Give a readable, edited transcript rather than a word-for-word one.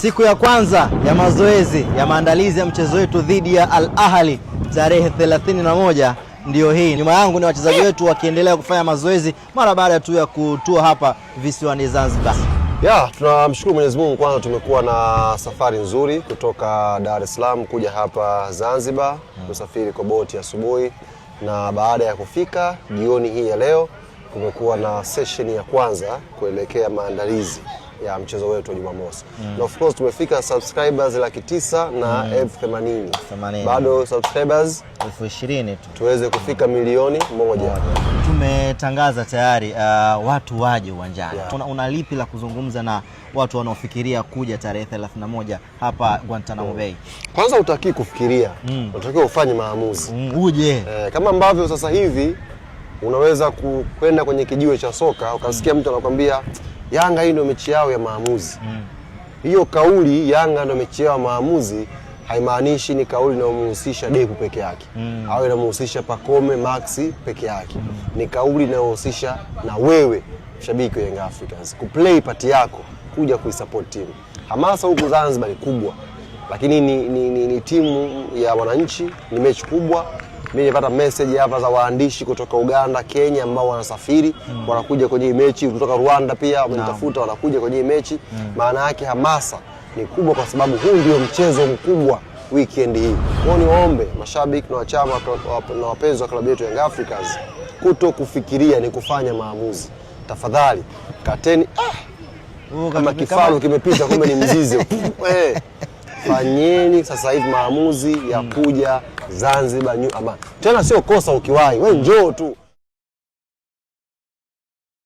Siku ya kwanza ya mazoezi ya maandalizi ya mchezo wetu dhidi ya Al Ahly tarehe 31 ndiyo hii. Nyuma yangu ni wachezaji wetu wakiendelea kufanya mazoezi mara baada tu ya kutua hapa visiwani Zanzibar. Ya, tunamshukuru Mwenyezi Mungu kwanza, tumekuwa na safari nzuri kutoka Dar es Salaam kuja hapa Zanzibar, kusafiri kwa boti asubuhi, na baada ya kufika jioni hii ya leo kumekuwa na session ya kwanza kuelekea maandalizi ya mchezo wetu wa Jumamosi. Na of course tumefika subscribers 900,000 80,000. 80. Bado subscribers 20,000 tu tuweze kufika 1,000,000. Tumetangaza tayari watu waje uwanjani. Una lipi la kuzungumza na watu wanaofikiria kuja tarehe 31 hapa Guantanamo Bay? Kwanza hutaki kufikiria, unatakiwa ufanye maamuzi. Uje. Kama ambavyo sasa hivi unaweza kwenda kwenye kijiwe cha soka ukasikia mtu anakwambia Yanga hii ndio mechi yao ya maamuzi. Hiyo kauli Yanga ndio mechi yao ya maamuzi haimaanishi ni kauli inayomhusisha Depu peke yake au inamhusisha Pacome Maxi peke yake. Ni kauli inayohusisha na wewe shabiki wa Young Africans kuplay part yako kuja kuisupport timu. Hamasa huku Zanzibar ni kubwa, lakini ni timu ya wananchi, ni mechi kubwa. Mimi nilipata message hapa za waandishi kutoka Uganda, Kenya ambao wanasafiri wanakuja kwenye hii mechi, kutoka Rwanda pia wamenitafuta wanakuja kwenye hii mechi. Maana yake hamasa ni kubwa, kwa sababu huu ndio mchezo mkubwa weekend hii. Kwa hiyo niwaombe mashabiki na wachama na wapenzi wa klabu yetu Young Africans, kuto kufikiria ni kufanya maamuzi. Tafadhali kateni kama kifaru kimepita, kumbe ni mzizi. Fanyeni sasa hivi maamuzi ya kuja Zanzibar New Amaan. Tena sio kosa ukiwahi, we njoo tu.